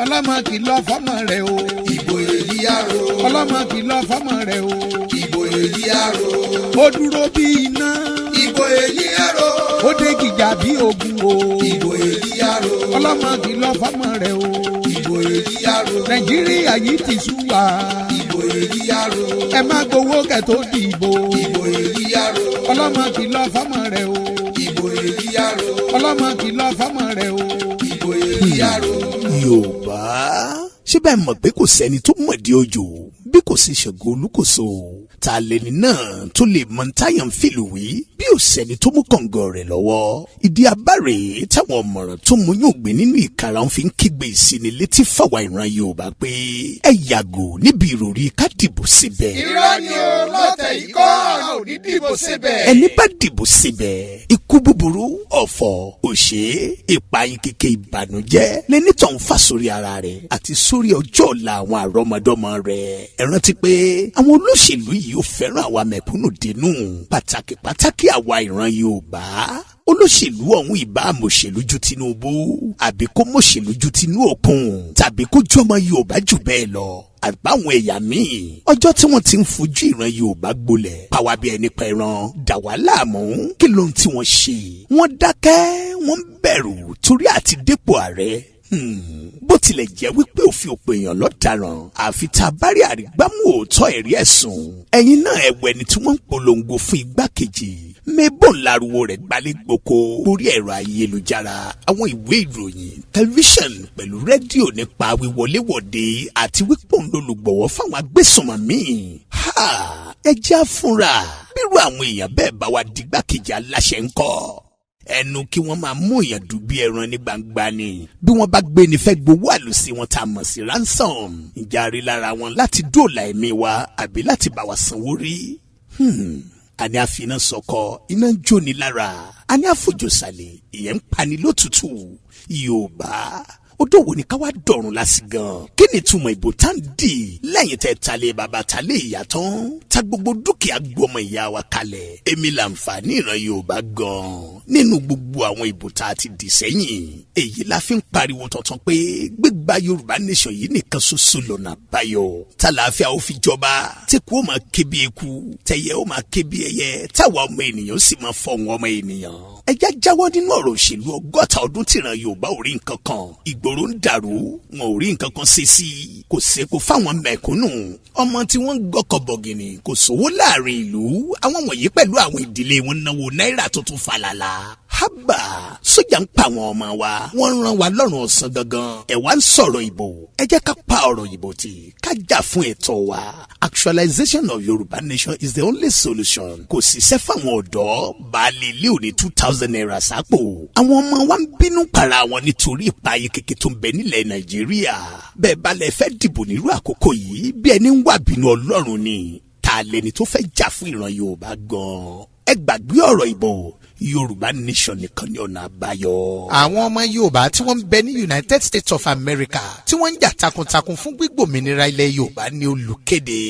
Ọlọ́mọ kìlọ̀ fọ́mọ rẹ̀ o. Ìbò èyí àrò. Ọlọ́mọ kìlọ̀ fọ́mọ rẹ̀ o. Ìbò èyí àrò. Ó dúró bí iná. Ìbò èyí àrò. Ó dé gìjà bí ogun o. Ìbò èyí àrò. Ọlọ́mọ kìlọ̀ fọ́mọ rẹ̀ o. Ìbò èyí àrò. Nàìjíríà yìí ti sú wa. Ìbò èyí àrò. Ẹ má gbowó kẹ́ tó dìbò. Ìbò èyí àrò. Ọlọ́mọ kìlọ̀ fọ́mọ rẹ̀ o. Ìbò èyí àrò. Ọlọ́mọ kìlọ̀ fọ́mọ rẹ̀ o. Ìbò èyí àrò. Yorùbá, ṣé bẹ́ẹ̀ mọ̀ pé kò sẹ́ni tó mọ̀dí ojò bí kò sí Ṣàngó Olúkòso? Ta lẹni náà tó lè mọ táyà ń fìlù wí bí ò sẹ́ni tó mú kọ̀ǹgọ̀ rẹ̀ lọ́wọ́? Ìdí abáre táwọn ọ̀mọ̀ràn tó mú yóò gbé nínú ìkara ń fi ń kígbe ìsinilétí fáwa ìran Yorùbá pé ẹ yàgò níbi ìròrí ká dìbò síbẹ̀. Irọ́ ni o, lọ́tẹ̀ yìí kọ́, a ò ní dìbò síbẹ̀. Ẹni bá dìbò síbẹ̀, ikú búburú, ọ̀fọ̀, òṣè, ìpayín kéke, ìbànújẹ́ lẹni tó ń fà sórí ara rẹ̀ àti sórí ọjọ́ ọ̀la àwọn àrọ́mọdọ́mọ rẹ̀. Ẹ rántí pé àwọn olóṣèlú yìí ò fẹ́ràn àwa mẹ̀kúnnù dénú, pàtàkì pàtàkì àwa ìran Yorùbá. Olóṣèlú ọ̀hún ìbá mòṣèlú ju Tinubu, àbí kó mòṣèlú ju tinú òkun, tàbí kó jọmọ Yorùbá jù bẹ́ẹ̀ lọ, àbáwọn ẹ̀yà míì, ọjọ́ tí wọ́n ti ń fojú ìran Yorùbá gbolẹ̀, pàwá bí ẹni pẹ̀ràn, dà wá láàmú. Kí ló ń tí wọ́n ṣe? Wọ́n dákẹ́, wọ́n bẹ̀rù torí àti dépò ààrẹ. Bó tilẹ̀ jẹ́ wípé òfin òpè èèyàn lọ́daràn, àfi tá a bá rí àrígbámú òótọ́ ẹ̀rí ẹ̀sùn. Ẹ̀yin náà, ẹ̀wẹ̀ ni tí wọ́n ń polongo fún igbákejì mẹ́bọ̀n láriwo rẹ̀ gbalẹ̀ gboko orí ẹ̀rọ ayélujára, àwọn ìwé ìròyìn, tẹlifíṣàn pẹ̀lú rédíò nípa wíwọléwọ̀de àti wípé òun lolùgbọ̀wọ́ fáwọn agbésùnmọ̀mí. Ha, ẹ jẹ́ àfúnra. Bírú àwọn èèyàn bẹ́ẹ̀ bá wa digbákejì aláṣẹ ńkọ́? Ẹnu kí wọ́n máa mú èèyàn dùn bí ẹran ní gbangba ni. Bí wọ́n bá gbé ní fẹ́ gbowó àlùsí wọn tá a mọ̀ sí ransom, ìjà rí lára wọn láti dóòlà ẹ̀mí wa àbí láti bá wa sanwó rí? Àní àfiná sọkọ, iná ń jóni lára. Àní àfòjòsàlẹ̀, ìyẹn ń pani lótùtù. Yorùbá, odò wo ni ká wá dọ̀run lásì gan? Kí ni ìtumọ̀ ìbò tá ń dì lẹ́yìn tẹ́ talẹ̀ bàbá, talẹ̀ ìyá tán, ta gbogbo dúkìá gbọmọ ìyá wa kalẹ̀? Èmi làǹfààní ìran Yorùbá gan nínú gbogbo àwọn ìbò tá a ti dì sẹ́yìn. Èyí la fi ń pariwo tuntun pé gbígba Yorùbá Nation yìí nìkan ṣoṣo lọ́nà àbáyọ tàlàáfíà ó fi jọba, tí kú ó máa ké bí eku, tẹyẹ ó máa ké bí ẹyẹ, táwa ọmọ ènìyàn sì máa fọhùn ọmọ ènìyàn. Ẹ já jáwọ́ nínú ọ̀rọ̀ òṣèlú 60 ọdún tìran Yorùbá ò rí nǹkan kan. Ìgboro ń dàrú, wọn ò rí nǹkan kan ṣe sí i. Kò sépo fáwọn mẹ̀kúnnù, ọmọ tí wọ́n ń gbọ́kọ̀ bọ̀gìnì, kò sówó láàrin ìlú. Àwọn wọ̀nyí pẹ̀lú àwọn ìdílé wọn náwó náírà tuntun falala. Hábà, sójà ń pa àwọn ọmọ wa, wọ́n ń rán wa lọ́rùn ọ̀sán gangan. Ẹ̀ wá ń sọ̀rọ̀ ìbò. Ẹ jẹ́ ká pa ọ̀rọ̀ ìbò tì, ká jà fún ẹ̀tọ́ wa. Actualization of Yorùbá Nation is the only solution. Kò síṣẹ́ fáwọn ọ̀dọ́, baálé ilé òní ₦2,000 sápò. Àwọn ọmọ wa ń bínú para wọn nítorí ìpayín kékeré tó ń bẹ nílẹ̀ Nàìjíríà. Bẹ́ẹ̀ bá lẹ fẹ́ dìbò nírú àkókò yìí, bí ẹni ń wà bínú Ọlọ́run ni. Ta lẹni tó fẹ́ jà fún ìran Yorùbá gan-an? Ẹ gbàgbé ọ̀rọ̀ ìbò, Yorùbá Nation nìkan ní ọ̀nà àbáyọ. Àwọn ọmọ Yorùbá tí wọ́n ń bẹ ní United States of America tí wọ́n ń jà takuntakun fún gbígbòmìnira ilẹ̀ Yorùbá ní olùkéde.